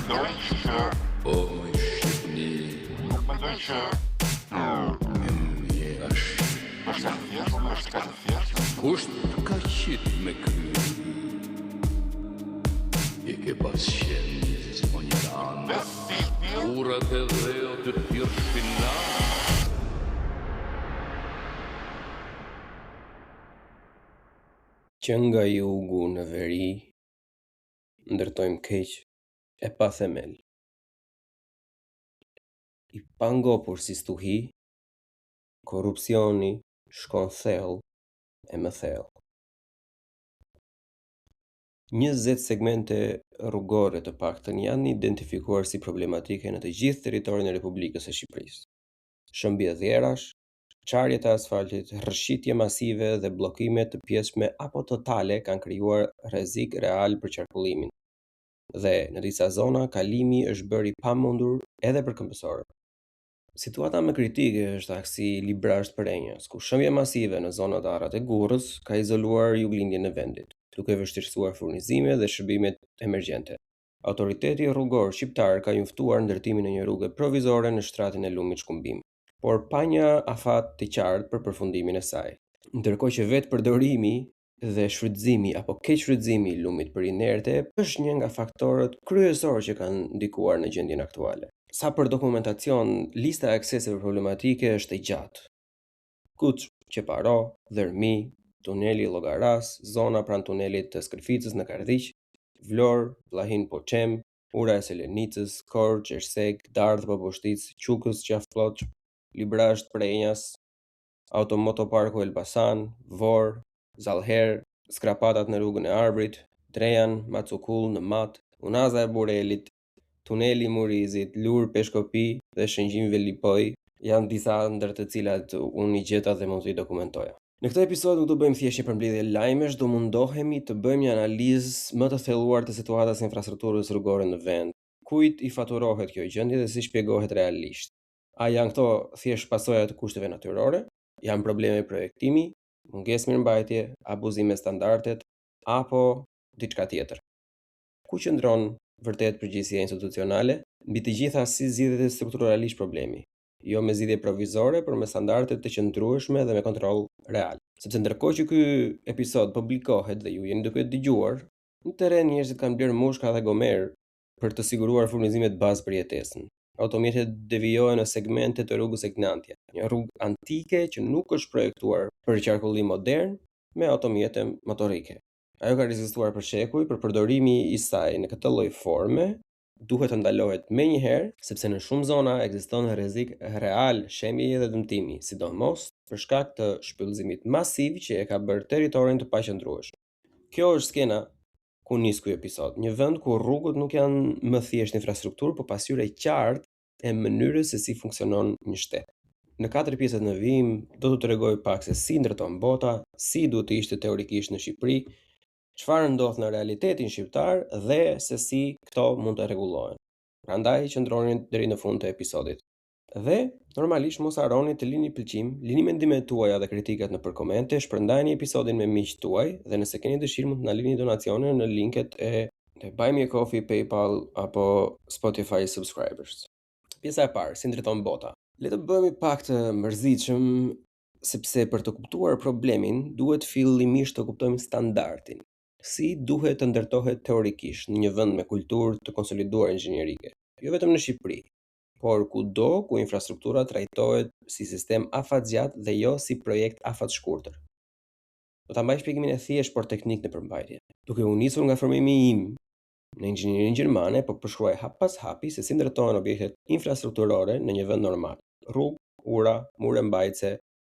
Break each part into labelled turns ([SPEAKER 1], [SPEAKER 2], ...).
[SPEAKER 1] Mendoj që
[SPEAKER 2] O moj Shqipni
[SPEAKER 1] nuk mendoj që
[SPEAKER 2] Je
[SPEAKER 1] është e thjeshtë, është kaq e thjeshtë.
[SPEAKER 2] Kush të ka qit me kry I ke pas qenë gjithmonë jaran
[SPEAKER 1] Dhe si i tillë
[SPEAKER 2] Urat e dheut të thirrshin nanë
[SPEAKER 3] Që nga jugu në veri, ndërtojmë keq e pa themel. I pangopur si stuhi, korrupsioni shkon thellë e më thellë. 20 segmente rrugore të paktën janë identifikuar si problematike në të gjithë territorin e Republikës së Shqipërisë. Shembje dherash, çarje të asfaltit, rrëshqitje masive dhe bllokime të pjesshme apo totale kanë krijuar rrezik real për qarkullimin. Dhe në disa zona kalimi është bërë i pamundur edhe për këmbësorët. Situata më kritike është aksi Librazhd-Përrenjas, ku shembja masive në zonat Arrat e Gurrës ka izoluar juglindjen e vendit, duke vështirësuar furnizimet dhe shërbimet emergjente. Autoriteti Rrugor Shqiptar ka njoftuar ndërtimin e një rruge provizore në shtratin e lumit Shkumbin, por pa një afat të qartë për përfundimin e saj. Ndërkohë që vetë përdorimi dhe shfrytëzimi apo keqshfrytëzimi i lumit për inerte është një nga faktorët kryesorë që kanë ndikuar në gjendjen aktuale. Sa për dokumentacion, lista e akseseve problematike është e gjatë. Kuç, Qeparo, Dhërmi, tuneli i Llogaras, zona pranë tunelit të Skërficës në Kardhiq, Vlorë, Vllahinë Poçem, Ura e Selenicës, Korçë, Ersekë, Dardhë Boboshticë, Qukës, Qafë Plloçë, Librazhd Përrenjas, Automotoparku Elbasan, Vorë, Zallherr, Skrapatat në rrugën e Arbrit, Drejan, Macukull në Mat, Unaza e Burelit, Tuneli i Murrizit, Lurë Peshkopi dhe Shëngjin Velipojë janë disa ndër të cilat unë i gjeta dhe mund t'i dokumentoja. Në këtë episod nuk do bëjmë thjesht një përmbledhje lajmesh, do mundohemi të bëjmë një analizë më të thelluar të situatës së infrastrukturës rrugore në vend. Kujt i faturohet kjo gjendje dhe si shpjegohet realisht? A janë këto thjesht pasoja të kushteve natyrore? Janë probleme projektimi, mungesë mirëmbajtje, abuzim me standardet apo diçka tjetër? Ku qëndron vërtet përgjegjësia institucionale? Mbi të gjitha, si zgjidhet strukturalisht problemi? Jo me zgjidhje provizore, por me standarde të qëndrueshme dhe me kontroll real. Sepse ndërkohë që ky episod publikohet dhe ju jeni duke dëgjuar, në terren njerëzit kanë blerë mushka dhe gomerë për të siguruar furnizimet bazë për jetesën. Automjetet devijohen në segmente të rrugës Egnatia, një rrugë antike që nuk është projektuar për qarkullim modern me automjete motorike. Ajo ka rezistuar për shekuj, por përdorimi i saj në këtë lloj forme duhet të ndalohet menjëherë, sepse në shumë zona ekziston rrezik real shembjeje dhe dëmtimi, sidomos për shkak të shpyllëzimit masiv që e ka bërë territorin të paqëndrueshëm. Kjo është skena ku nis ky episod, një vend ku rrugët nuk janë më thjesht infrastrukturë, por pasqyrë e qartë e mënyrës se si funksionon një shtet. Në katër pjesët në vijim do t'ju tregoj pak se si ndërton bota, si duhet të ishte teorikisht në Shqipëri, çfarë ndodh në realitetin shqiptar dhe se si këto mund të rregullohen. Prandaj qëndroni deri në fund të episodit. Dhe, normalisht mos harroni të lini pëlqim, lini mendimet tuaja dhe kritikat nëpër komente, shpërndajeni episodin me miqtë tuaj dhe nëse keni dëshirë mund të na lini donacione në linket e Buy Me a Coffee, PayPal apo Spotify subscribers. Pjesa e parë, si ndërton bota. Le të bëhemi pak të mërzitshëm sepse për të kuptuar problemin duhet fillimisht të kuptojmë standardin. Si duhet të ndërtohet teorikisht në një vend me kulturë të konsoliduar inxhinierike, jo vetëm në Shqipëri, por kudo ku infrastruktura trajtohet si sistem afatgjatë dhe jo si projekt afatshkurtër. Do ta mbaj shpjegimin e thjeshtë por teknik në përmbajtje. Duke u nisur nga formimi im në inxhinierinë gjermane, po përshkruaj hap pas hapi se si ndërtohen objektet infrastrukturore në një vend normal. Rrugë, ura, mure mbajtëse,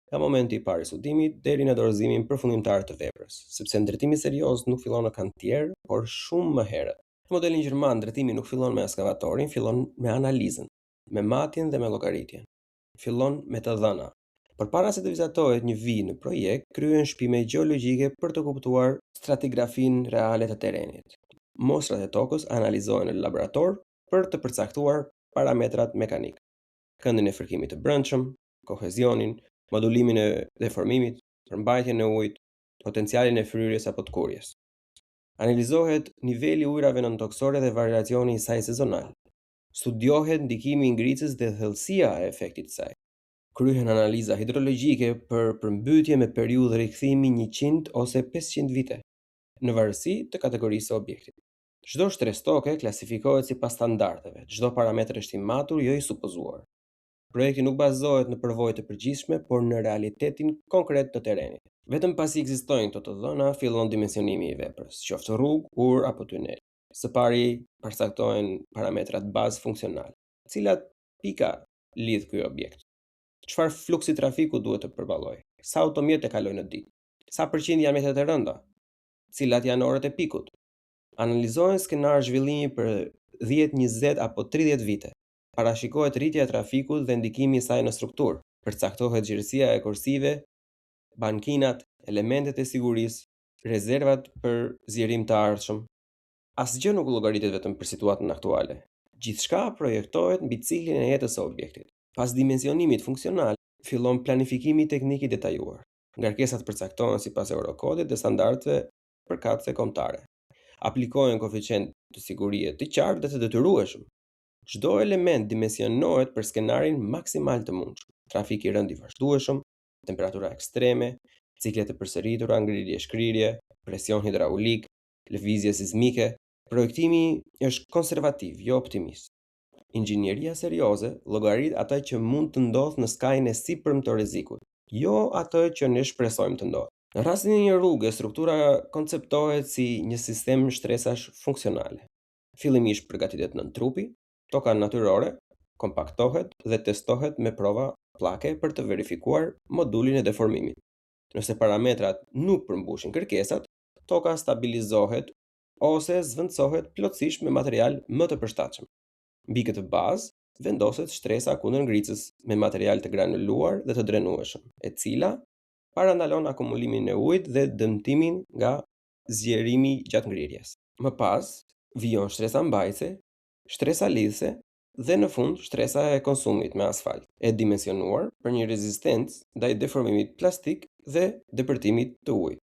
[SPEAKER 3] nga momenti i parë i studimit deri në dorëzimin përfundimtar të veprës, sepse ndërtimi serioz nuk fillon në kantier, por shumë më herët. Në modelin gjerman, ndërtimi nuk fillon me eskavatorin, fillon me analizën, me matjen dhe me llogaritjen. Fillon me të dhëna. Përpara se të vizatohet një vijë në projekt, kryhen shpime gjeologjike për të kuptuar stratigrafinë reale të terrenit. Mostrat e tokës analizohen në laborator për të përcaktuar parametrat mekanikë, këndin e fërkimit të brendshëm, kohezionin, modulimin e deformimit, përmbajtjen e ujit, potencialin e fryrjes apo tkurrjes. Analizohet niveli i ujërave nëntokësore dhe variacioni i saj sezonal. Studiohet ndikimi i ngricës dhe thellësia e efektit të saj. Kryhen analiza hidrologjike për përmbytje me periudhë rikthimi 100 ose 500 vite, në varësi të kategorisë së objektit. Çdo shtresë toke klasifikohet sipas standardeve, çdo parametër është i matur, jo i supozuar. Projekti nuk bazohet në përvojë të përgjithshme, por në realitetin konkret të terrenit. Vetëm pasi ekzistojnë këto të dhëna, fillon dimensionimi i veprës, qoftë rrugë, urë apo tunel. Së pari përcaktohen parametrat bazë funksional. Cilat pika lidh ky objekt? Çfarë fluksi trafiku duhet të përballojë? Sa automjete kalojnë në ditë? Sa përqind janë mjete të rënda? Cilat janë orët e pikut? Analizohen skenarë zhvillimi për 10, 20 apo 30 vite. Parashikohet rritja e trafikut dhe ndikimi i saj në strukturë. Përcaktohet gjerësia e korsive, bankinat, elementet e sigurisë, rezervat për zgjerim të ardhshëm. Asgjë nuk llogaritet vetëm për situatën aktuale. Gjithçka projektohet mbi ciklin e jetës së objektit. Pas dimensionimit funksional, fillon planifikimi teknik i detajuar. Ngarkesat përcaktohen sipas Eurokodit dhe standardeve përkatëse kombëtare. Aplikohen koeficientë të sigurie të qartë dhe të detyrueshëm. Çdo element dimensionohet për skenarin maksimal të mundshëm. Trafik i rëndë i vazhdueshëm, temperatura ekstreme, cikle të përsëritura, ngrirje shkrirje, presion hidraulik, lëvizje sizmike. Projektimi është konservativ, jo optimist. Inxhinieria serioze llogarit atë që mund të ndodhë në skajin e sipërm të rrezikut, jo atë që ne shpresojmë të ndodhë. Në rastin e një rruge, struktura konceptohet si një sistem shtresash funksionale. Fillimisht përgatitet nëntrupi, toka natyrore, kompaktohet dhe testohet me prova pllake për të verifikuar modulin e deformimit. Nëse parametrat nuk përmbushin kërkesat, toka stabilizohet ose zvendësohet plotësisht me material më të përshtatshëm. Mbi këtë bazë vendoset shtresa kundër ngricës me material të granuluar dhe të drenueshëm, e cila parandalon akumulimin e ujit dhe dëmtimin nga zgjerimi gjatë ngrirjes. Më pas vijon shtresa mbajtëse, shtresa lidhëse dhe në fund shtresa e konsumit me asfalt, e dimensionuar për një rezistencë ndaj deformimit plastik dhe depërtimit të ujit.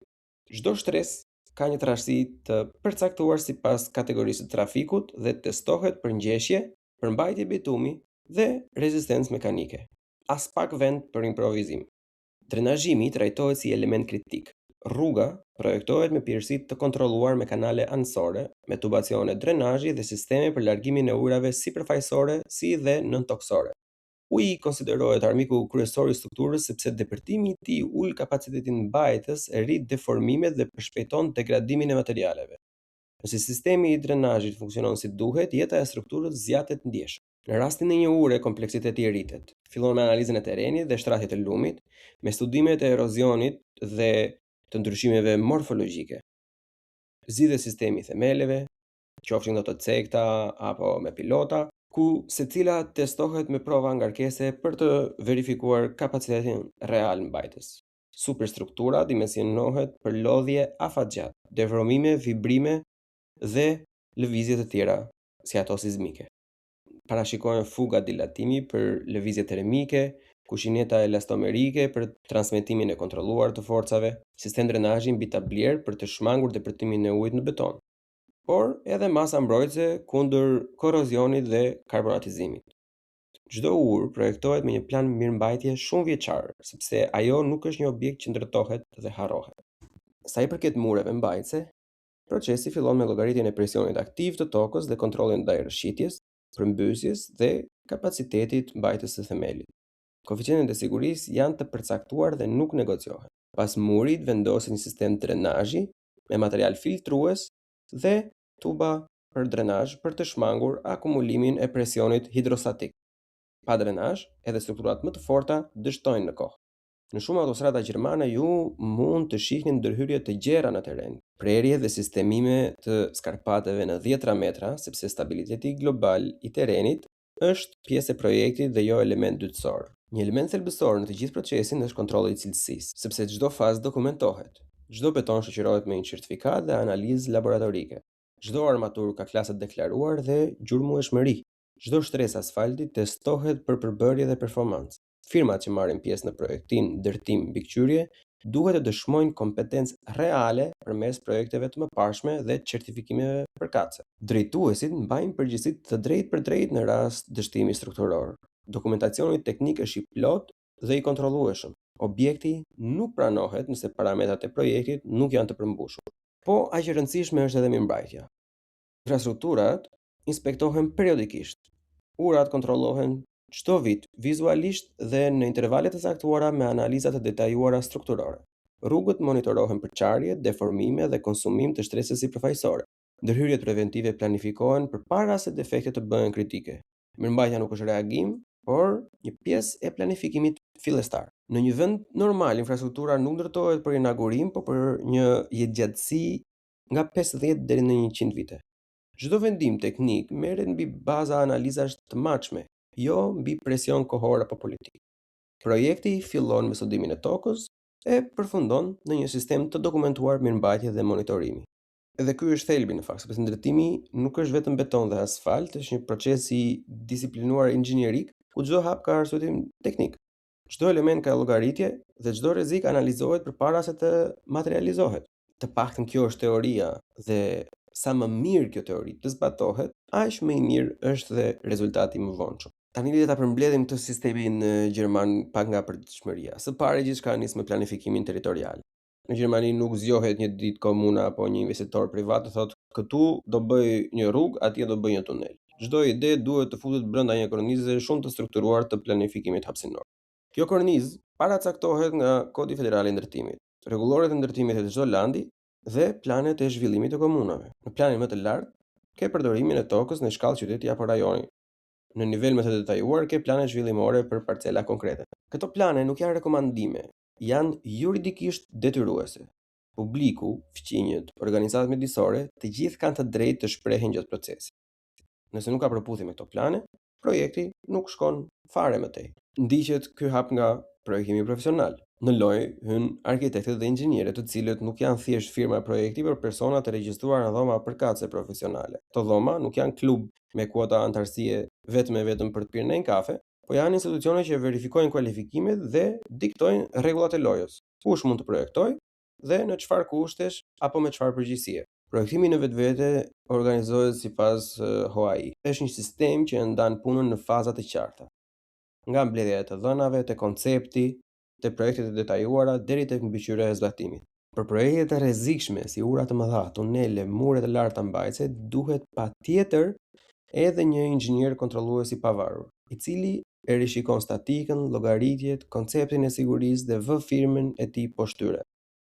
[SPEAKER 3] Çdo shtresë ka një trashësi të përcaktuar sipas kategorisë së trafikut dhe testohet për ngjeshje, përmbajtje bitumi dhe rezistencë mekanike. Aspak vend për improvizim. Drenazhimi trajtohet si element kritik. Rruga projektohet me pjerrësi të kontrolluar me kanale anësore, me tubacione drenazhi dhe sisteme për largimin e ujërave sipërfaqësore si dhe nëntokësore. Uji konsiderohet armiku kryesor i strukturës sepse depërtimi i tij ul kapacitetin mbajtës, rrit deformimet dhe përshpejton degradimin e materialeve. Nëse sistemi i drenazhit funksionon si duhet, jeta e strukturës zgjatet ndjeshëm. Në rastin e një ure, kompleksiteti rritet. Fillon me analizën e terrenit dhe shtratit të lumit, me studimet e erozionit dhe të ndryshimeve morfologjike. Zgjidhet sistemi i themeleve, qofshin këto të cekta apo me pilota, ku secila testohet me prova ngarkese për të verifikuar kapacitetin real mbajtës. Superstruktura dimensionohet për lodhje afatgjatë, deformime, vibrime dhe lëvizje të tjera, si ato sizmike. Parashikohen fuga dilatimi për lëvizje termike, kushineta elastomerike për transmetimin e kontrolluar të forcave, sistem drenazhi mbi tablier për të shmangur depërtimin e ujit në beton, por edhe masa mbrojtëse kundër korrozionit dhe karbonatizimit. Çdo urë projektohet me një plan mirëmbajtje shumë vjeçar, sepse ajo nuk është një objekt që ndërtohet dhe harrohet. Sa i përket mureve mbajtëse, procesi fillon me llogaritjen e presionit aktiv të tokës dhe kontrollin ndaj rrëshqitjes, përmbysjes dhe kapacitetit mbajtës së themelit. Koeficientët e sigurisë janë të përcaktuar dhe nuk negociohen. Pas murit vendoset një sistem drenazhi me material filtrues dhe tuba për drenazh për të shmangur akumulimin e presionit hidrostatik. Pa drenazh, edhe strukturat më të forta dështojnë në kohë. Në shumë autostrada gjermane ju mund të shihni ndërhyrje të gjera në terren, prerje dhe sistemime të skarpateve në dhjetra metra, sepse stabiliteti global i terrenit është pjesë e projektit dhe jo element dytësor. Një element thelbësor në të gjithë procesin është kontrolli i cilësisë, sepse çdo fazë dokumentohet. Çdo beton shoqërohet me një certifikatë dhe analizë laboratorike. Çdo armaturë ka klasë të deklaruar dhe gjurmueshmëri. Çdo shtresë asfalti testohet për përbërje dhe performancë. Firmat që marrin pjesë në projektim, ndërtim, mbikëqyrje. duhet të dëshmojnë kompetencë reale përmes projekteve të mëparshme dhe certifikimeve përkatëse. Drejtuesit mbajnë përgjegjësi të drejtpërdrejtë në rast dështimi strukturor. Dokumentacioni teknik është i plotë dhe i kontrollueshëm. Objekti nuk pranohet nëse parametrat e projektit nuk janë të përmbushur. Po aq e rëndësishme është edhe mirëmbajtja. Infrastrukturat inspektohen periodikisht. Urat kontrollohen çdo vit vizualisht dhe në intervale të caktuara me analiza të detajuara strukturore. Rrugët monitorohen për çarje, deformime dhe konsumim të shtresës sipërfaqësore. Ndërhyrjet preventive planifikohen përpara se defektet të bëhen kritike. Mirëmbajtja nuk është reagim, por një pjesë e planifikimit fillestar. Në një vend normal, infrastruktura nuk ndërtohet për inaugurim, por për një jetëgjatësi nga 50 deri në 100 vite. Çdo vendim teknik merret mbi baza analizash të matshme, jo mbi presion kohor apo politik. Projekti fillon me studimin e tokës e përfundon në një sistem të dokumentuar mirëmbajtje dhe monitorimi. Edhe ky është thelbi në fakt, sepse ndërtimi nuk është vetëm beton dhe asfalt, është një proces i disiplinuar inxhinierik ku çdo hap ka arsyetim teknik. Çdo element ka llogaritje dhe çdo rrezik analizohet përpara se të materializohet. Të paktën kjo është teoria dhe sa më mirë kjo teori të zbatohet, aq më i mirë është dhe rezultati i mëvonshëm. Tani le ta përmbledhim këtë sistemin gjerman pak nga përditshmëria. Së pari gjithçka nis me planifikimin territorial. Në Gjermani nuk zgjohet një ditë komuna apo një investitor privat të thotë këtu do bëj një rrugë, atje do bëj një tunel. Çdo ide duhet të futet brenda një kornize shumë të strukturuar të planifikimit hapësinor. Kjo kornizë paracaktohet nga Kodi Federal i Ndërtimit, rregulloret e ndërtimit të çdo landi dhe planet e zhvillimit të komunave. Në planin më të lartë ke përdorimin e tokës në shkallë qyteti apo rajoni. Në nivel më të detajuar ke plane zhvillimore për parcela konkrete. Këto plane nuk janë rekomandime, janë juridikisht detyruese. Publiku, fqinjët, organizatat mjedisore, të gjithë kanë të drejtë të shprehen gjatë procesit. Nëse nuk ka përputhje me këto plane, projekti nuk shkon fare më tej. Ndiqet ky hap nga projektimi profesional. Në lojë hyn arkitektët dhe inxhinierët, të cilët nuk janë thjesht firma projekti, por persona të regjistruar në dhoma përkatëse profesionale. Këto dhoma nuk janë klub me kuota anëtarësie vetëm e vetëm për të pirë ndonjë kafe, po janë institucione që verifikojnë kualifikimet dhe diktojnë rregullat e lojës. Kush mund të projektojë dhe në çfarë kushtesh apo me çfarë përgjegjësie. Projektimi në vetvete organizohet sipas HOAI. Është një sistem që e ndan punën në faza të qarta. Nga mbledhja e të dhënave te koncepti, te projektet e detajuara deri tek mbikëqyrja e zbatimit. Për projekte të rrezikshme si ura të mëdha, tunele, mure të larta mbajtëse, duhet patjetër edhe një inxhinier kontrollues i pavarur, i cili e rishikon statikën, llogaritjet, konceptin e sigurisë dhe vë firmën e tij poshtë tyre.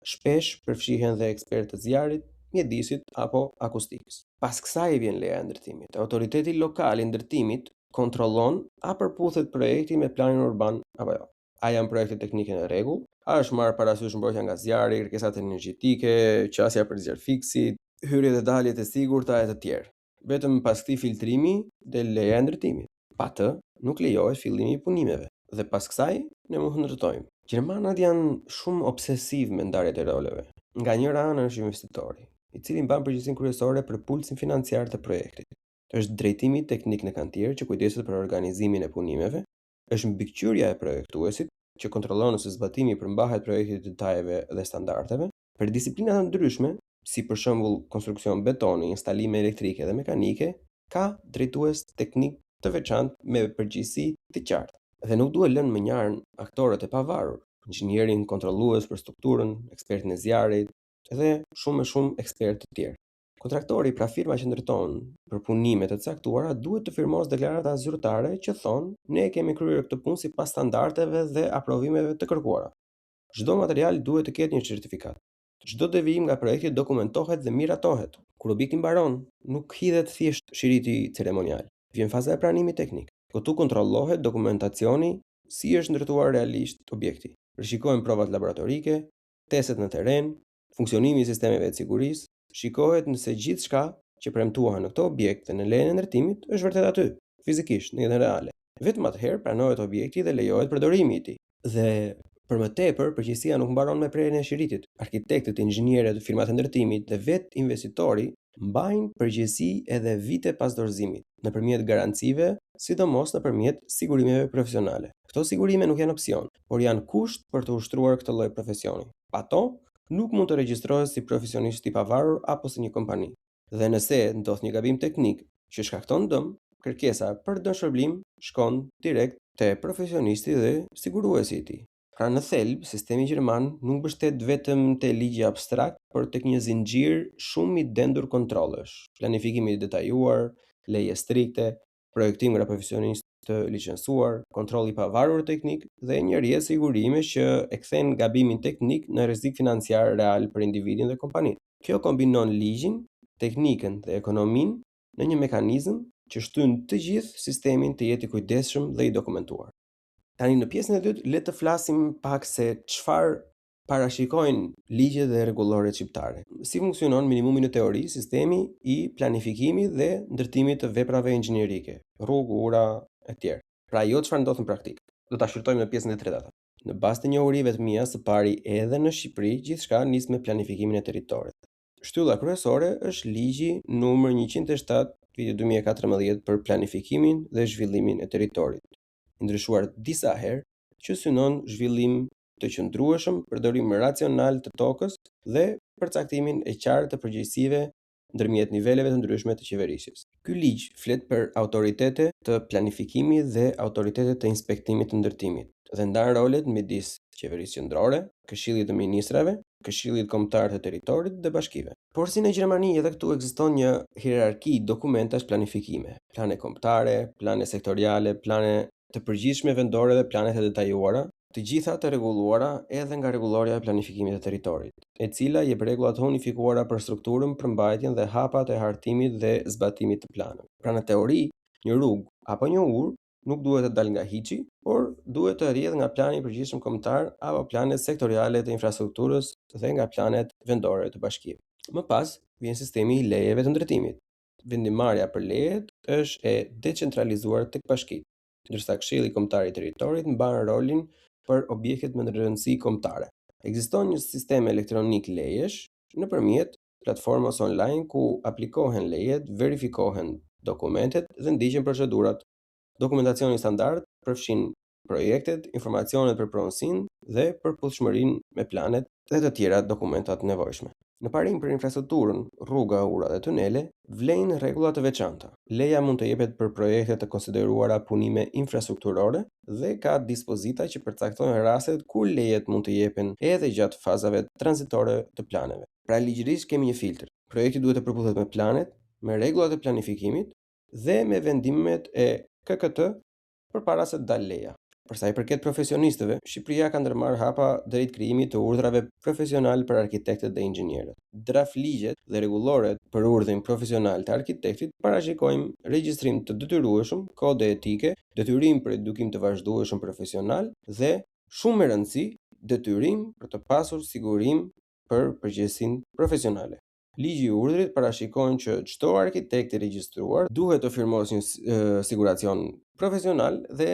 [SPEAKER 3] Shpesh përfshihen dhe ekspertë të zjarrit, mjedisit apo akustikës. Pas kësaj vjen leja e ndërtimit. Autoriteti lokal i ndërtimit kontrollon a përputhet projekti me planin urban apo jo. A janë projektet teknike në rregull? A është marrë parasysh mbrojtja nga zjarri, kërkesat energjetike, qasja për zjarrfikësit, hyrjet e daljet e sigurta e të tjerë. Vetëm pas këtij filtrimi del leja e ndërtimit. Pa të, nuk lejohet fillimi i punimeve. Dhe pas kësaj, ne mund të ndërtojmë. Gjermanët janë shumë obsesivë me ndarjet e roleve. Nga njëra anë është investitori, i cili mban përgjegjësinë kryesore për pulsin financiar të projektit. Është drejtimi teknik në kantier që kujdeset për organizimin e punimeve, është mbikëqyrja e projektuesit, që kontrollon nëse zbatimi i përmbahet projektit detajeve dhe standardeve. Për disiplina të ndryshme, si për shembull konstruksion betoni, instalime elektrike dhe mekanike, ka drejtues teknik të veçantë me përgjegjësi të qartë. Dhe nuk duhet lënë mënjanë aktorët e pavarur, inxhinierin kontrollues për strukturën, ekspertin e zjarrit dhe shumë e shumë ekspertë të tjerë. Kontraktori, pra firma që ndërton për punime të caktuara, duhet të firmosë deklarata zyrtare që thonë ne e kemi kryer këtë punë sipas standardeve dhe aprovimeve të kërkuara. Çdo material duhet të ketë një certifikatë. Çdo devijim nga projekti dokumentohet dhe miratohet. Kur objekti mbaron, nuk hidhet thjesht shiriti ceremonial. Vjen faza e pranimit teknik. Këtu kontrollohet dokumentacioni si është ndërtuar realisht objekti. Rishikohen provat laboratorike, testet në terren, funksionimi i sistemeve të sigurisë, shikohet nëse gjithçka që premtuan në këtë objekt dhe në lejen e ndërtimit është vërtet aty, fizikisht, në jetën reale. Vetëm atëherë pranohet objekti dhe lejohet përdorimi i tij. Dhe për më tepër, përgjegjësia nuk mbaron me prerjen e shiritit. Arkitektët, inxhinierët, firmat e ndërtimit dhe vetë investitori mbajnë përgjegjësi edhe vite pas dorëzimit, nëpërmjet garancive, sidomos nëpërmjet sigurimeve profesionale. Këto sigurime nuk janë opsion, por janë kusht për të ushtruar këtë lloj profesioni. ato, nuk mund të regjistrohet si profesionist i pavarur apo si një kompani. Dhe nëse ndodh një gabim teknik që shkakton dëm, kërkesa për dëmshpërblim shkon direkt te profesionisti dhe siguruesi i tij. Pra në thelb, sistemi gjerman nuk mbështet vetëm te ligji abstrakt, por tek një zinxhir shumë i dendur kontrollesh, planifikim i detajuar, leje strikte, projektim nga profesionistë të licencuar, kontroll i pavarur teknik dhe një rrjet sigurimesh që e kthen gabimin teknik në rrezik financiar real për individin dhe kompaninë. Kjo kombinon ligjin, teknikën dhe ekonominë në një mekanizëm që shtyn të gjithë sistemin të jetë i kujdesshëm dhe i dokumentuar. Tani në pjesën e dytë le të flasim pak se çfarë parashikojnë ligjet dhe rregulloret shqiptare. Si funksionon minimumi në teori sistemi i planifikimit dhe ndërtimit të veprave inxhinierike, rrugë, ura etj. Pra jo çfarë ndodh në praktikë. Do ta shqyrtojmë në pjesën e tretë atë. Në bazë të njohurive të mia, së pari edhe në Shqipëri gjithçka nis me planifikimin e territorit. Shtylla kryesore është ligji numër 107 vitit 2014 për planifikimin dhe zhvillimin e territorit, i ndryshuar disa herë, që synon zhvillim të qëndrueshëm, përdorim racional të tokës dhe përcaktimin e qartë të përgjegjësive ndërmjet niveleve të ndryshme të qeverisjes. Ky ligj flet për autoritete të planifikimit dhe autoritete të inspektimit të ndërtimit dhe ndan rolet midis qeverisë qendrore, Këshillit të Ministrave, Këshillit Kombëtar të Territorit dhe bashkive. Por si në Gjermani edhe këtu ekziston një hierarki dokumentash planifikime, plane kombëtare, plane sektoriale, plane të përgjithshme vendore dhe plane të detajuara, të gjitha të rregulluara edhe nga rregullorja e planifikimit të territorit, e cila jep rregulla të unifikuara për strukturën, përmbajtjen dhe hapat e hartimit dhe zbatimit të planeve. Pra në teori, një rrugë apo një urë nuk duhet të dalë nga hiçi, por duhet të rrjedhë nga plani i përgjithshëm kombëtar apo planet sektoriale të infrastrukturës dhe nga planet vendore të bashkive. Më pas vjen sistemi i lejeve të ndërtimit. Vendimmarrja për lejet është e decentralizuar tek bashkitë, ndërsa Këshilli Kombëtar i Territorit mban rolin për objektet me rëndësi kombëtare. Ekziston një sistem elektronik lejesh nëpërmjet platformës online ku aplikohen lejet, verifikohen dokumentet dhe ndiqen procedurat. Dokumentacioni standard përfshin projektet, informacionet për pronësinë dhe përputhshmërinë me planet dhe të tjera dokumenta të nevojshme. Në parim për infrastrukturën, rruga, ura dhe tunele, vlejnë rregulla të veçanta. Leja mund të jepet për projekte të konsideruara punime infrastrukturore dhe ka dispozita që përcaktojnë rastet kur lejet mund të jepen edhe gjatë fazave tranzitore të planeve. Pra ligjërisht kemi një filtr. Projekti duhet të përputhet me planet, me rregullat e planifikimit dhe me vendimet e KKT përpara se të dalë leja. Për sa i përket profesionistëve, Shqipëria ka ndërmarrë hapa drejt krijimit të urdhrave profesional për arkitektët dhe inxhinierët. Draft ligjet dhe rregulloret për urdhrin profesional të arkitektit parashikojnë regjistrim të detyrueshëm, kode etike, detyrim për edukim të vazhdueshëm profesional dhe, shumë me rëndësi, detyrim për të pasur sigurim për përgjegjësinë profesionale. Ligji i urdhrit parashikon që çdo arkitekt i regjistruar duhet të firmosë një siguracion profesional dhe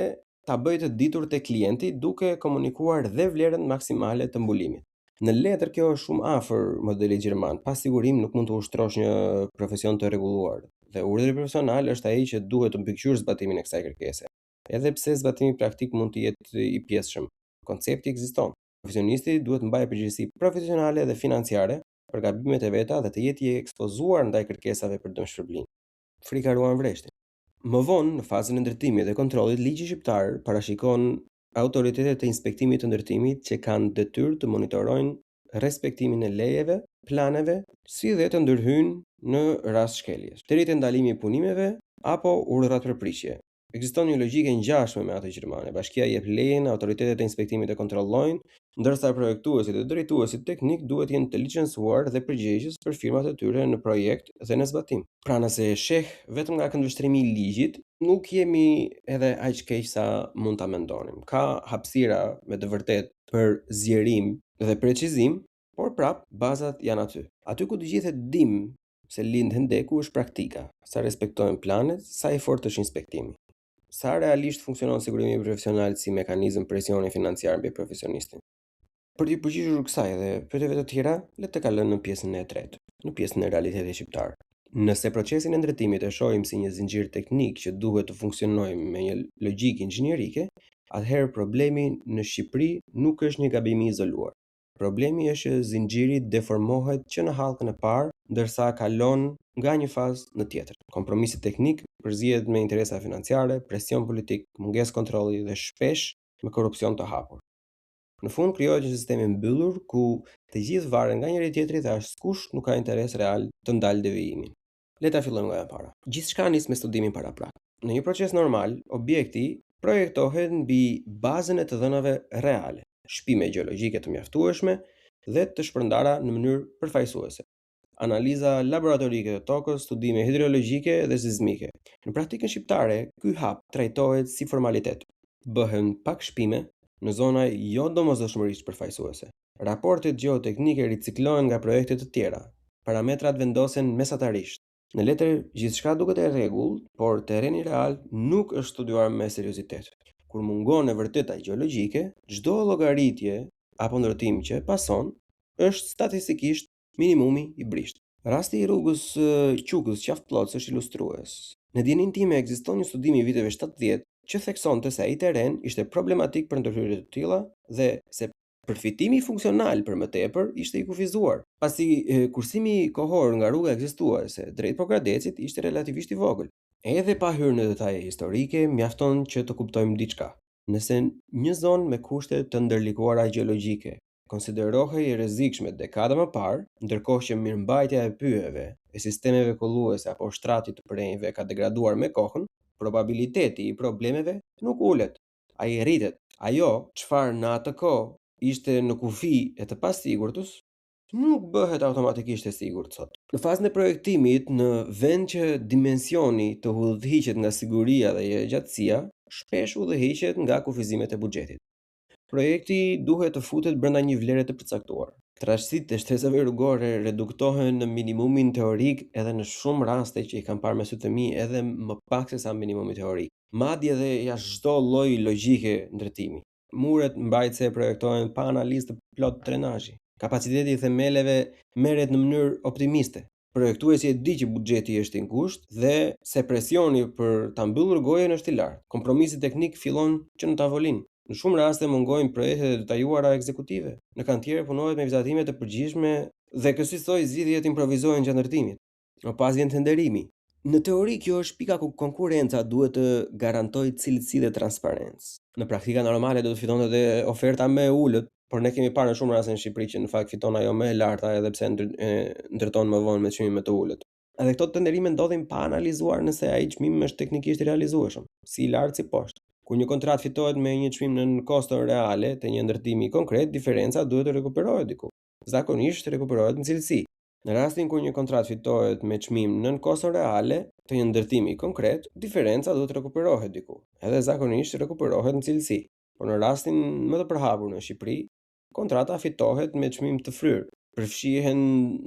[SPEAKER 3] ta bëjë të ditur te klienti duke komunikuar dhe vlerën maksimale të mbulimit. Në letër kjo është shumë afër modelit gjerman. Pa sigurim nuk mund të ushtrosh një profesion të rregulluar dhe urdhri profesional është ai që duhet të mbikëqyrë zbatimin e kësaj kërkese. Edhe pse zbatimi praktik mund të jetë i pjesshëm, koncepti ekziston. Profesionisti duhet të mbajë përgjegjësi profesionale dhe financiare për gabimet e veta dhe të jetë i ekspozuar ndaj kërkesave për dëmshpërblim. Frika ruan vreshtin. Më vonë, në fazën e ndërtimit dhe kontrollit, ligji shqiptar parashikon autoritetet e inspektimit të ndërtimit që kanë detyrë të monitorojnë respektimin e lejeve, planeve, si dhe të ndërhyjnë në rast shkeljesh, deri te ndalimi i punimeve apo urdhrat për prishje. Ekziston një logjikë e ngjashme me atë gjermane. Bashkia jep lejen, autoritetet e inspektimit e kontrollojnë, ndërsa projektuesit dhe drejtuesit teknik duhet të jenë të licencuar dhe përgjegjës për firmat e tyre në projekt dhe në zbatim. Pra nëse e sheh vetëm nga këndvështrimi i ligjit, nuk jemi edhe aq keq sa mund ta mendonim. Ka hapësira me të vërtetë për zgjerim dhe precizim, por prap bazat janë aty. Aty ku të gjithë e dimë se lind hendeku është praktika, sa respektohen planet, sa i fortë është inspektimi. Sa realisht funksionon sigurimi profesional si mekanizëm presioni financiar mbi profesionistin. Për t'iu përgjigjur kësaj dhe pyetjeve të tjera, le të kalojmë në pjesën e tretë, në pjesën e realitetit shqiptar. Nëse procesin e ndërtimit e shohim si një zinxhir teknik që duhet të funksionojë me një logjikë inxhinierike, atëherë problemi në Shqipëri nuk është një gabim i izoluar. Problemi është që zinxhiri deformohet që në hallkën e parë, ndërsa kalon nga një fazë në tjetrën. Kompromisi teknik përzihet me interesa financiare, presion politik, mungesë kontrolli dhe shpesh me korrupsion të hapur. Në fund krijohet një sistem i mbyllur ku të gjithë varen nga njëri-tjetri dhe askush nuk ka interes real të ndalë devijimin. Le ta fillojmë nga e para. Gjithçka nis me studimin paraprak. Në një proces normal, objekti projektohet mbi bazën e të dhënave reale, shpime gjeologjike të mjaftueshme dhe të shpërndara në mënyrë përfaqësuese, analiza laboratorike të tokës, studime hidrologjike dhe sizmike. Në praktikën shqiptare, ky hap trajtohet si formalitet. Bëhen pak shpime në zona jo domosdoshmërisht përfaqësuese. Raportet gjeoteknike riciklohen nga projekte të tjera. Parametrat vendosen mesatarisht. Në letër gjithçka duket e rregullt, por terreni real nuk është studiuar me seriozitet. Kur mungon e vërteta gjeologjike, çdo llogaritje apo ndërtim që e pason është statistikisht minimumi i brishtë. Rasti i rrugës Qukës-Qafë Pllocë është ilustrues. Në dijeninë time ekziston një studim i viteve 70 që theksonte se ai terren ishte problematik për ndërhyrje të tilla dhe se Përfitimi funksional për më tepër ishte i kufizuar, pasi kursimi kohor nga rruga ekzistuese drejt Pogradecit ishte relativisht i vogël. Edhe pa hyrë në detaje historike, mjafton që të kuptojmë diçka. Nëse një zonë me kushte të ndërlikuara gjeologjike konsiderohej e rrezikshme dekada më parë, ndërkohë që mirëmbajtja e pyjeve, e sistemeve kulluese apo shtratit të përrenjve ka degraduar me kohën, probabiliteti i problemeve nuk ulet, ai rritet. Ajo çfarë në atë kohë ishte në kufi e të pasigurtës, nuk bëhet automatikisht e sigurt sot. Në fazën e projektimit, në vend që dimensioni të udhëhiqet nga siguria dhe jetëgjatësia, shpesh udhëhiqet nga kufizimet e buxhetit. Projekti duhet të futet brenda një vlere të përcaktuar. Trashësitë e shtresave rrugore reduktohen në minimumin teorik edhe në shumë raste që i kam parë me sytë e mi edhe më pak se sa minimumi teorik. Madje edhe jashtë çdo lloj logjike ndërtimi. Muret mbajtëse projektohen pa analizë të plotë drenazhi. Kapaciteti i themeleve merret në mënyrë optimiste. Projektuesi e di që buxheti është i ngushtë dhe se presioni për ta mbyllur gojën është i lartë. Kompromisi teknik fillon që në tavolinë. Në shumë raste mungojnë projektet e detajuara ekzekutive. Në kantier punohet me vizatime të përgjithshme dhe kësisoj zgjidhjet improvizohen gjatë ndërtimit. Më pas vjen tenderimi. Në teori kjo është pika ku konkurrenca duhet të garantojë cilësi dhe transparencë. Në praktika normale do të fitonte edhe oferta më e ulët, por ne kemi parë në shumë raste në Shqipëri që në fakt fiton ajo më e larta edhe pse ndërton më vonë me çmim më të ulët. Edhe këto tenderime ndodhin pa analizuar nëse ai çmim është teknikisht i realizueshëm, si i lartë si poshtë. Kur një kontratë fitohet me një çmim nën koston reale të një ndërtimi konkret, diferenca duhet të rikuperohet diku. Zakonisht rikuperohet në cilësi. Në rastin kur një kontratë fitohet me çmim nën koston reale të një ndërtimi konkret, diferenca duhet të rekuperohet diku, edhe zakonisht rekuperohet në cilësi. Por në rastin më të përhapur në Shqipëri, kontrata fitohet me çmim të fryrë, përfshihen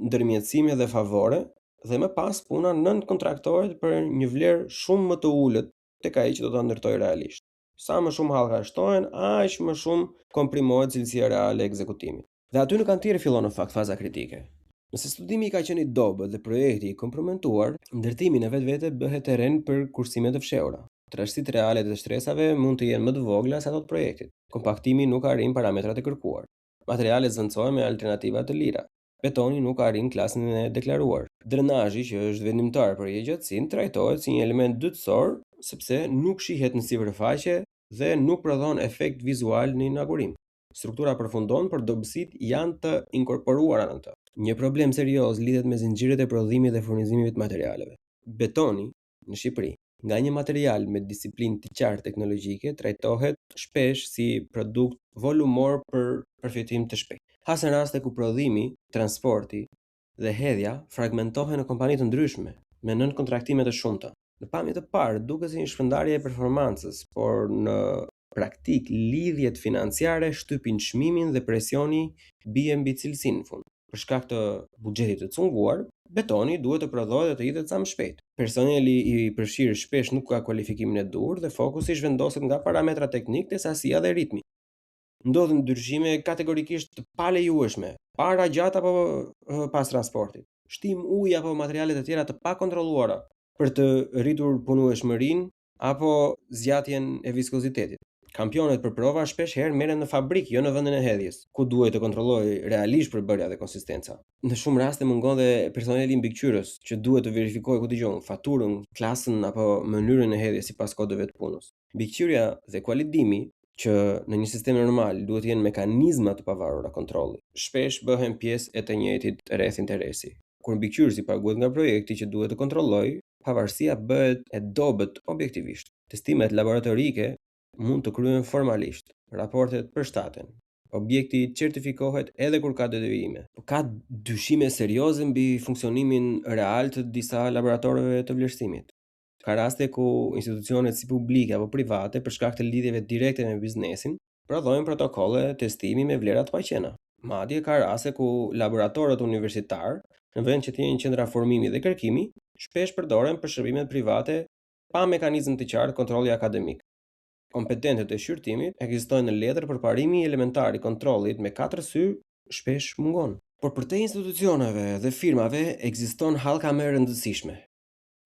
[SPEAKER 3] ndërmjetësime dhe favore dhe më pas puna nënkontraktohet për një vlerë shumë më të ulët tek ai që do ta ndërtojë realisht. Sa më shumë hallka shtohen, aq më shumë komprimohet cilësia reale e ekzekutimit. Dhe aty në kantier fillon në fakt faza kritike. Nëse studimi ka qenë i dobët dhe projekti i kompromentuar, ndërtimi në vetvete bëhet terren për kursime të fshehura. Trashësitë reale të shtresave mund të jenë më të vogla se ato të projektit. Kompaktimi nuk arrin parametrat e kërkuar. Materialet zëvendësohen me alternativa të lira. Betoni nuk arrin klasën e deklaruar. Drenazhi, që është vendimtar për jetëgjatësinë, trajtohet si një element dytësor sepse nuk shihet në sipërfaqe dhe nuk prodhon efekt vizual në inaugurim. Struktura përfundon, por dobësitë janë të inkorporuara në të. Një problem serioz lidhet me zinxhirët e prodhimit dhe furnizimit të materialeve. Betoni në Shqipëri, nga një material me disiplinë të qartë teknologjike, trajtohet shpesh si produkt volumor për përfitim të shpejtë. Hasen raste ku prodhimi, transporti dhe hedhja fragmentohen në kompani të ndryshme, me nënkontraktime të shumta. Në pamje të parë duket si një shpërndarje e performancës, por në praktikë lidhjet financiare shtypin çmimin dhe presioni bie mbi cilësinë në fund. Për shkak të buxhetit të cunguar, betoni duhet të prodhohet dhe të hidhet sa më shpejt. Personeli i përfshirë shpesh nuk ka kualifikimin e duhur dhe fokusi zhvendoset nga parametrat teknikë te sasia dhe ritmi. Ndodhin ndryshime kategorikisht të palejueshme, para, gjatë apo pas transportit. Shtim uji apo materiale të tjera të pakontrolluara për të rritur punueshmërinë apo zgjatjen e viskozitetit. Kampionet për prova shpesh herë merren në fabrikë, jo në vendin e hedhjes, ku duhej të kontrollohej realisht përbërja dhe konsistenca. Në shumë raste mungon dhe personeli mbikëqyrës, që duhet të verifikojë, ku di unë, faturën, klasën apo mënyrën e hedhjes sipas kodeve të punës. Mbikëqyrja dhe kualidimi, që në një sistem normal duhet të jenë mekanizma të pavarura kontrolli, shpesh bëhen pjesë e të njëjtit rreth interesi. Kur mbikëqyrësi paguhet nga projekti që duhet të kontrollojë, pavarësia bëhet e dobët objektivisht. Testimet laboratorike mund të kryhen formalisht, raportet përshtaten, objekti certifikohet edhe kur ka devijime. Po ka dyshime serioze mbi funksionimin real të disa laboratorëve të vlerësimit. Ka raste ku institucionet si publike apo private për shkak të lidhjeve direkte me biznesin, prodhojnë protokolle testimi me vlera të paqena. Madje ka raste ku laboratorët universitarë, në vend që të jenë qendra formimi dhe kërkimi, shpesh përdoren për shërbimet private pa mekanizëm të qartë kontrolli akademik. Kompetentet e shqyrtimit ekzistojnë në letër, por parimi elementar i kontrollit me katër sy shpesh mungon. Por përtej institucioneve dhe firmave ekziston hallka më e rëndësishme.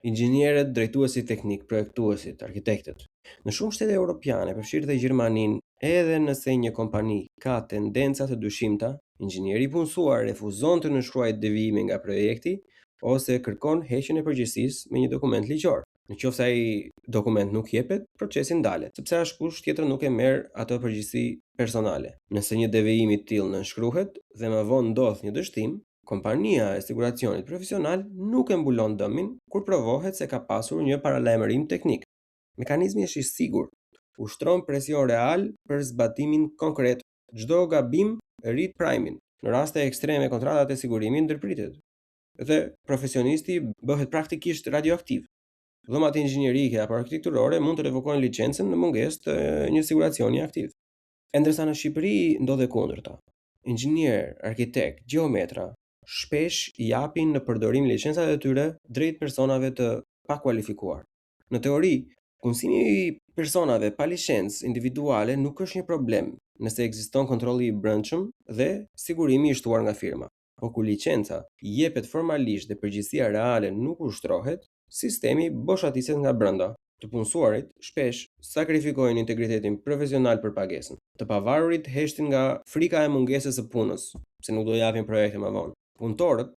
[SPEAKER 3] Inxhinierët, drejtuesit teknikë, projektuesit, arkitektët. Në shumë shtete europiane, përfshirë dhe Gjermaninë, edhe nëse një kompani ka tendenca të dyshimta, inxhinieri i punësuar refuzon të nënshkruajë devijime nga projekti ose kërkon heqjen e përgjegjësisë me një dokument ligjor. Në qoftë se ai dokument nuk jepet, procesi ndalet, sepse askush tjetër nuk e merr atë përgjegjësi personale. Nëse një devijim i tillë nënshkruhet dhe më vonë ndodh një dështim, kompania e siguracionit profesional nuk e mbulon dëmin kur provohet se ka pasur një paralajmërim teknik. Mekanizmi është i sigurt, ushtron presion real për zbatimin konkret. Çdo gabim rrit primin. Në raste ekstreme kontratat e sigurimit ndërpritet dhe profesionisti bëhet praktikisht radioaktiv. Dhomat inxhinierike apo arkitekturore mund të revokojnë licencën në mungesë të një siguracioni aktiv. E ndërsa në Shqipëri ndodh e kundërta. Inxhinierë, arkitektë, gjeometra shpesh japin në përdorim licencat e tyre drejt personave të pakualifikuar. Në teori, punësimi i personave pa licencë individuale nuk është një problem nëse ekziston kontrolli i brendshëm dhe sigurimi i shtuar nga firma. Po kur licenca jepet formalisht dhe përgjegjësia reale nuk ushtrohet, sistemi boshatiset nga brenda. Të punësuarit shpesh sakrifikojnë integritetin profesional për pagesën. Të pavarurit heshtin nga frika e mungesës së punës, se nuk do japin projekte më vonë. Punëtorët,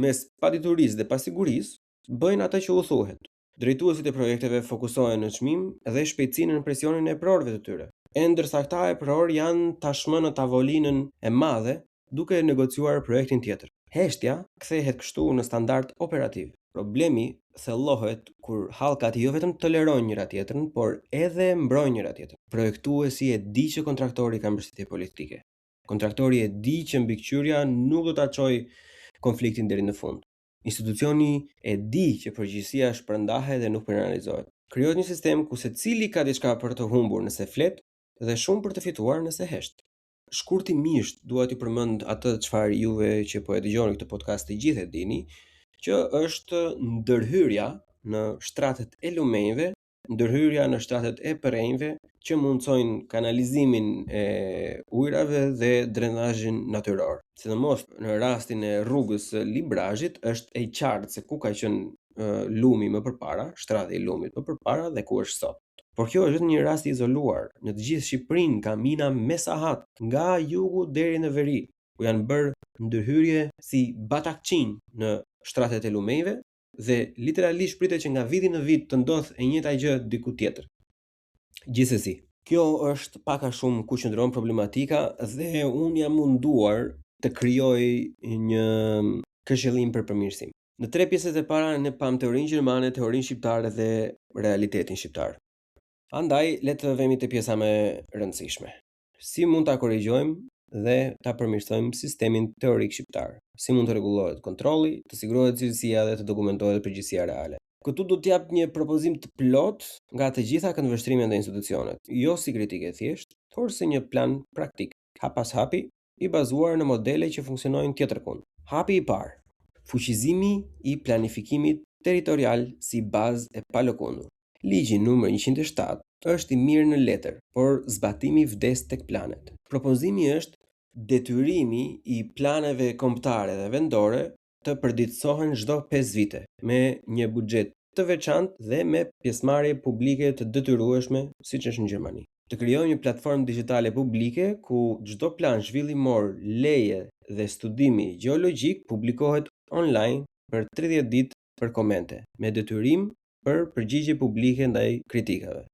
[SPEAKER 3] mes paditurisë dhe pasigurisë, bëjnë atë që u thuhet. Drejtuesit e projekteve fokusohen në çmim dhe shpejtësinë nën presionin e eprorëve të tyre. E ndërsa këta eprorë janë tashmë në tavolinën e madhe duke negociuar projektin tjetër. Heshtja kthehet kështu në standard operativ. Problemi thellohet kur hallkat jo vetëm tolerojnë njëra-tjetrën, por edhe mbrojnë njëra-tjetrën. Projektuesi e di që kontraktori ka mbështetje politike. Kontraktori e di që mbikëqyrja nuk do ta çojë konfliktin deri në fund. Institucioni e di që përgjegjësia shpërndahet dhe nuk penalizohet. Krijohet një sistem ku secili ka diçka për të humbur nëse flet dhe shumë për të fituar nëse hesht. Shkurtimisht dua t'ju përmend atë çfarë juve që po e dëgjoni këtë podcast të gjithë e dini, që është ndërhyrja në shtratet e lumenjve, ndërhyrja në shtratet e përrenjve që mundësojnë kanalizimin e ujërave dhe drenazhin natyror. Sidomos në rastin e rrugës së Librazhit është e qartë se ku ka qenë lumi më përpara, shtrati i lumit më përpara dhe ku është sot. Por kjo është vetëm një rast i izoluar. Në të gjithë Shqipërinë ka mina me sahat, nga jugu deri në veri, ku janë bërë ndërhyrje si batakçinj në shtratet e lumenjve dhe literalisht pritet që nga viti në vit të ndodhë e njëjta gjë diku tjetër. Gjithsesi, kjo është pak a shumë ku qëndron problematika dhe unë jam munduar të krijoj një këshillim për përmirësim. Në tre pjesët e para ne pamë teorinë gjermane, teorinë shqiptare dhe realitetin shqiptar. Andaj le të vemi te pjesa më e rëndësishme. Si mund ta korrigjojmë dhe ta përmirësojmë sistemin teorik shqiptar? Si mund të rregullohet kontrolli, të sigurohet cilësia dhe të dokumentohet përgjegjësia reale? Këtu do të jap një propozim të plotë nga të gjitha këndvështrimet dhe institucionet, jo si kritikë e thjeshtë, por si një plan praktik, hap pas hapi, i bazuar në modele që funksionojnë tjetërkund. Hapi i parë, fuqizimi i planifikimit territorial si bazë e palëkundur. Ligji numër 107 është i mirë në letër, por zbatimi vdes tek planet. Propozimi është detyrimi i planeve kombëtare dhe vendore të përditësohen çdo 5 vite, me një buxhet të veçantë dhe me pjesëmarrje publike të detyrueshme, siç është në Gjermani. Të krijojmë një platformë digjitale publike ku çdo plan zhvillimor, leje dhe studimi gjeologjik publikohet online për 30 ditë për komente, me detyrim për përgjigje publike ndaj kritikave.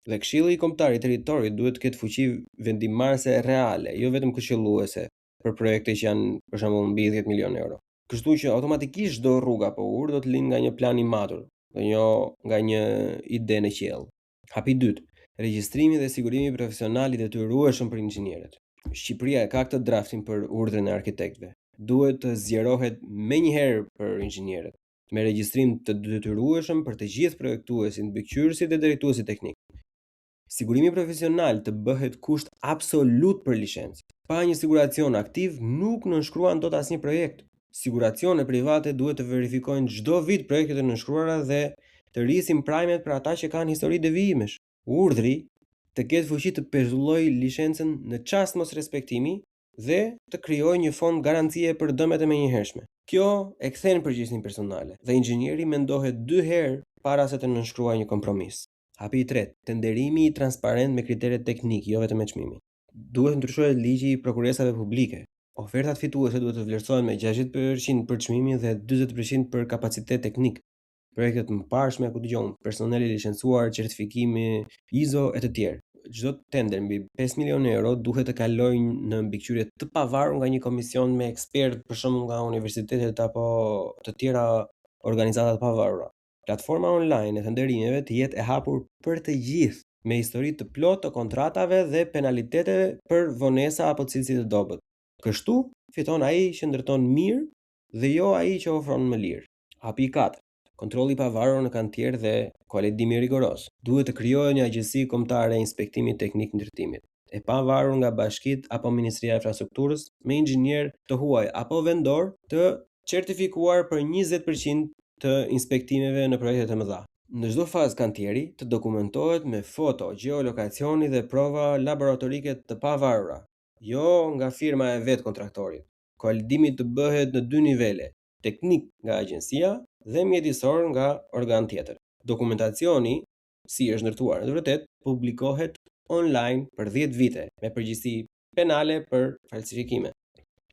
[SPEAKER 3] Dhe Këshilli Kombëtar i Territorit duhet të ketë fuqi vendimmarrëse reale, jo vetëm këshilluese për projekte që janë për shembull mbi 10 milion euro. Kështu që automatikisht çdo rrugë apo urë do të lind nga një plan i matur, dhe jo nga një ide në qiell. Hapi i dytë, regjistrimi dhe sigurimi profesional i detyrueshëm për inxhinierët. Shqipëria e ka këtë draftin për urdhrin e arkitektëve. Duhet të zgjerohet menjëherë për inxhinierët, me regjistrim të detyrueshëm për të gjithë projektuesit, mbikëqyrësit dhe drejtuesit teknik. Sigurimi profesional të bëhet kusht absolut për licencë. Pa një siguracion aktiv nuk nënshkruan dot asnjë projekt. Siguracione private duhet të verifikojnë çdo vit projektet e nënshkruara dhe të rrisin primet për ata që kanë histori devijimesh. Urdhri të ketë fuqi të pezullojë licencën në çast mosrespektimi dhe të krijojë një fond garancie për dëmet e menjëhershme. Kjo e kthen përgjegjësinë personale dhe inxhinieri mendohet dy herë para se të nënshkruajë një kompromis. Hapi i tretë, tenderimi transparent me kritere teknike, jo vetëm me çmimin. Duhet të ndryshohet ligji i prokuresave publike. Ofertat fituese duhet të vlerësohen me 60% për çmimin dhe 40% për kapacitet teknik. Projekte të mëparshme, ku dëgjon, personel i licencuar, certifikimi ISO e të tjerë. Çdo tender mbi 5 milion euro duhet të kalojë në mbikëqyrje të pavarur nga një komision me ekspertë, për shembull nga universitetet apo të tjera organizata të pavarura. Platforma online e tenderimeve të jetë e hapur për të gjithë, me histori të plotë të kontratave dhe penaliteteve për vonesa apo cilësi të dobët. Kështu fiton ai që ndërton mirë dhe jo ai që ofron më lirë. Hapi i katërt, kontrolli i pavarur në kantier dhe kualidimi rigoroz. Duhet të krijohet një agjenci kombëtare e inspektimit teknik ndërtimit, e pavarur nga bashkitë apo Ministria e Infrastrukturës, me inxhinier të huaj apo vendor të certifikuar për 20% të inspektimeve në projektet e mëdha. Në çdo fazë kantieri të dokumentohet me foto, gjeolokacioni dhe prova laboratorike të pavarura, jo nga firma e vetë kontraktorit. Kualidimi të bëhet në dy nivele, teknik nga agjencia dhe mjedisor nga organ tjetër. Dokumentacioni si është ndërtuar në të vërtetë publikohet online për 10 vite me përgjegjësi penale për falsifikime.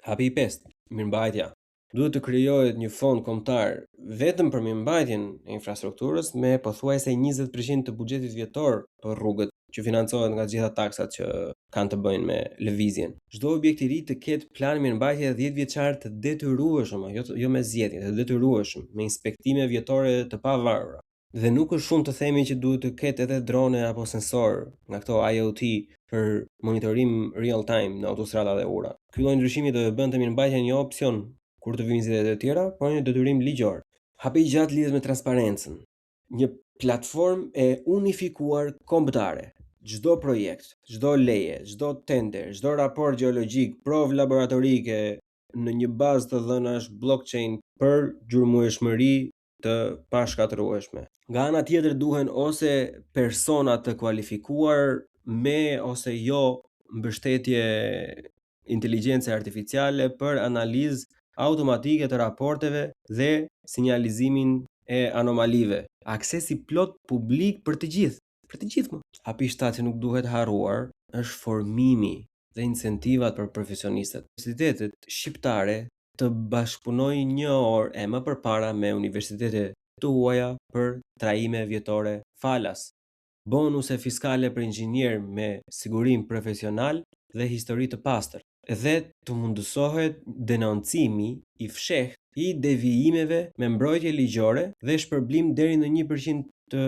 [SPEAKER 3] Hapi i pestë, mirëmbajtja. Duhet të krijohet një fond kombëtar vetëm për mirëmbajtjen e infrastrukturës me pothuajse 20% të buxhetit vjetor për rrugët që financohet nga të gjitha taksat që kanë të bëjnë me lëvizjen. Çdo objekt i ri të ketë plan mirëmbajtje 10 vjeçar të detyrueshëm, jo jo me zgjedhje, të detyrueshëm, me inspektime vjetore të pavarura. Dhe nuk është shumë të themi që duhet të ketë edhe drone apo sensor nga këto IoT për monitorim real time në autostrada dhe ura. Ky lloj ndryshimi do e bënte mirëmbajtjen një opsion kur të vijnë zgjedhjet e tjera, por një detyrim ligjor. Hapi i gjashtë lidhet me transparencën. Një platformë e unifikuar kombëtare. Çdo projekt, çdo leje, çdo tender, çdo raport gjeologjik, provë laboratorike në një bazë të dhënash blockchain për gjurmueshmëri të pashkatërrueshme. Nga ana tjetër duhen ose persona të kualifikuar me ose jo mbështetje inteligjence artificiale për analizë automatike të raporteve dhe sinjalizimin e anomalive. Akses i plot publik për të gjithë, për të gjithë më. Hapi i shtatë që nuk duhet harruar është formimi dhe incentivat për profesionistët. Universitetet shqiptare të bashkëpunojnë një orë e më përpara me universitete të huaja për trajnime vjetore falas, bonuse fiskale për inxhinierë me sigurim profesional dhe histori të pastër, dhe të mundësohet denoncimi i fshehtë i devijimeve me mbrojtje ligjore dhe shpërblim deri në 1% të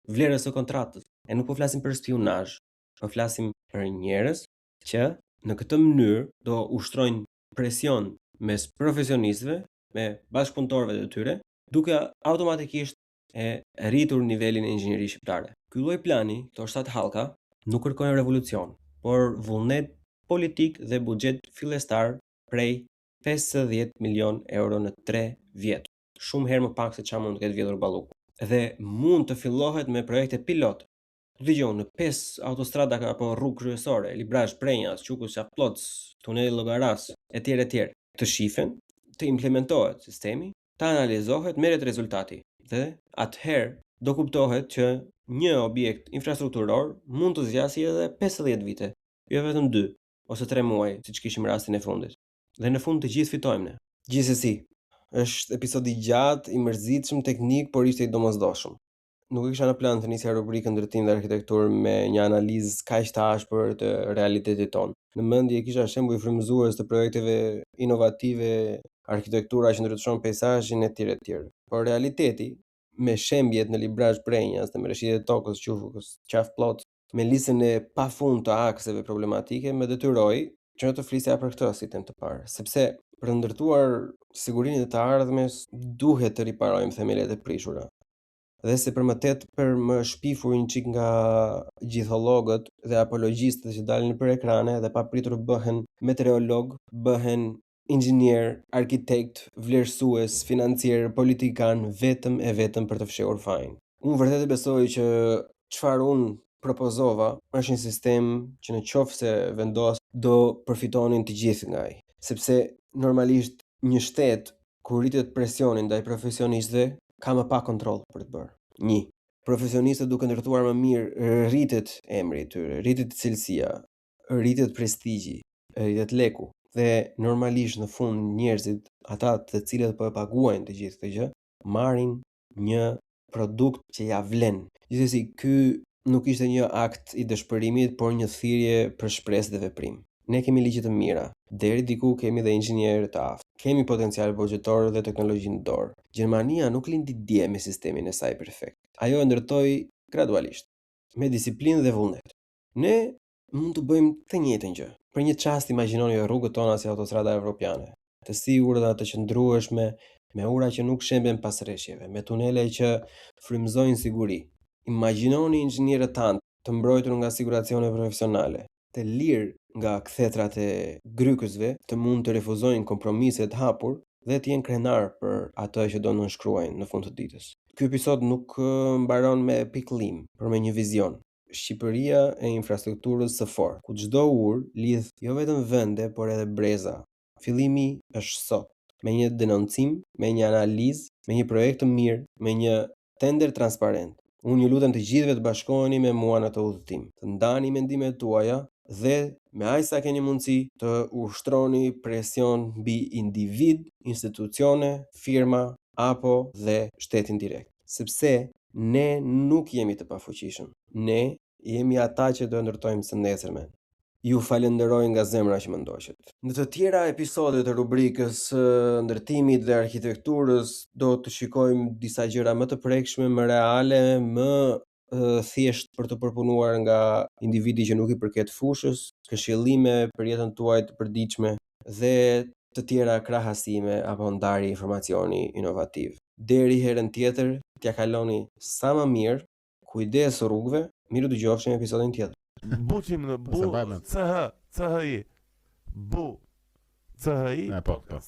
[SPEAKER 3] vlerës së kontratës. E nuk po flasim për spiunazh, po flasim për njerëz që në këtë mënyrë do ushtrojnë presion mes profesionistëve, me bashkëpunëtorëve të tyre, duke automatikisht e rritur nivelin e inxhinierisë shqiptare. Ky lloj plani, këto shtatë hallka, nuk kërkojnë revolucion, por vullnet politik dhe buxhet fillestar prej 50 milion euro në 3 vjet. Shumë herë më pak se ça mund të ketë vjedhur Balluku. Dhe mund të fillohet me projekte pilot, Dëgjo, në pesë autostrada apo rrugë kryesore, Librazhd, Prrenjas, Qukës, Qafë Pllotës, Tuneli Llogaras, etj etj. Të shifen, të implementohet sistemi, të analizohet, merret rezultati dhe atëherë Do kuptohet që një objekt infrastrukturor mund të zgjasë edhe 50 vite, jo vetëm 2 ose 3 muaj, siç kishim rastin e fundit. Dhe në fund të gjithë fitojmë ne. Gjithsesi, është episod i gjatë, i mërzitshëm teknik, por ishte i domosdoshëm. Nuk e kisha në plan të nisja rubrikën ndërtim dhe arkitekturë me një analizë kaq të ashpër të realitetit tonë. Në mendje kisha shembuj frymëzues të projekteve inovative, arkitektura që ndryshon peizazhin etj etj. Por realiteti me shembjet në Librazhd Prrenjas dhe me rrëshqitjet e tokës Qufës, Qafë Pllotë, me listën e pafund të akseve problematike, më detyroi që të flisja për këtë si temë të parë, sepse për të ndërtuar sigurinë e të ardhmes duhet të riparojmë themelet e prishura. Dhe se për më tepër më shpifur një çik nga gjithollogët dhe apologjistët që dalin nëpër ekrane dhe papritur bëhen meteorolog, bëhen inxhinier, arkitekt, vlerësues, financier, politikan vetëm e vetëm për të fshehur fajin. Unë vërtet e besoj që çfarë unë propozova është një sistem që në qoftë se vendos do përfitonin të gjithë nga ai. Sepse normalisht një shtet kur rritet presioni ndaj profesionistëve ka më pak kontroll për të bërë. 1. Profesionistët duke ndërtuar më mirë rritet emri i tyre, rritet cilësia, rritet prestigji, rritet leku dhe normalisht në fund njerëzit, ata të cilët po e paguajnë të gjithë këtë gjë, marrin një produkt që ja vlen. Gjithsesi, ky nuk ishte një akt i dëshpërimit, por një thirrje për shpresë dhe veprim. Ne kemi ligje të mira, deri diku kemi dhe inxhinierë të aftë. Kemi potencial buxhetor dhe teknologji në dorë. Gjermania nuk lindi dje me sistemin e saj perfekt. Ajo e ndërtoi gradualisht, me disiplinë dhe vullnet. Ne mund të bëjmë të njëjtën gjë. Për një çast imagjinoni rrugët tona si autostrada evropiane, të sigurta, të qëndrueshme, me ura që nuk shemben pas reshjeve, me tunele që frymëzojnë siguri. Imagjinoni inxhinierët tanë të mbrojtur nga siguracione profesionale, të lirë nga kthetrat e grykësve, të mund të refuzojnë kompromise të hapur dhe të jenë krenarë për atë që do nënshkruajnë në fund të ditës. Ky episod nuk mbaron me pikëllim, por me një vizion. Shqipëria e infrastrukturës së fortë, ku çdo urë lidh jo vetëm vende, por edhe breza. Fillimi është sot, me një denoncim, me një analizë, me një projekt të mirë, me një tender transparent. Unë ju lutem të gjithëve të bashkoheni me mua në këtë udhëtim, të ndani mendimet tuaja dhe me aq sa keni mundësi të ushtroni presion mbi individë, institucione, firma apo dhe shtetin direkt. Sepse Ne nuk jemi të pafuqishëm. Ne jemi ata që do e ndërtojmë së nesërmen. Ju falënderoj nga zemra që më ndoqët. Në të tjera episode të rubrikës së ndërtimit dhe arkitekturës do të shikojmë disa gjëra më të prekshme, më reale, më thjesht për të përpunuar nga individi që nuk i përket fushës, këshillime për jetën tuaj të përditshme dhe të tjera krahasime apo ndarje informacioni inovativ. Deri herën tjetër, t'ja kaloni sa më mirë, kujdes rrugëve, mirudëgjofshim në episodin tjetër.
[SPEAKER 4] Buçim në bu
[SPEAKER 1] Se mbaj mend.
[SPEAKER 4] C H C H I. Bu C H I.
[SPEAKER 1] E, po, po.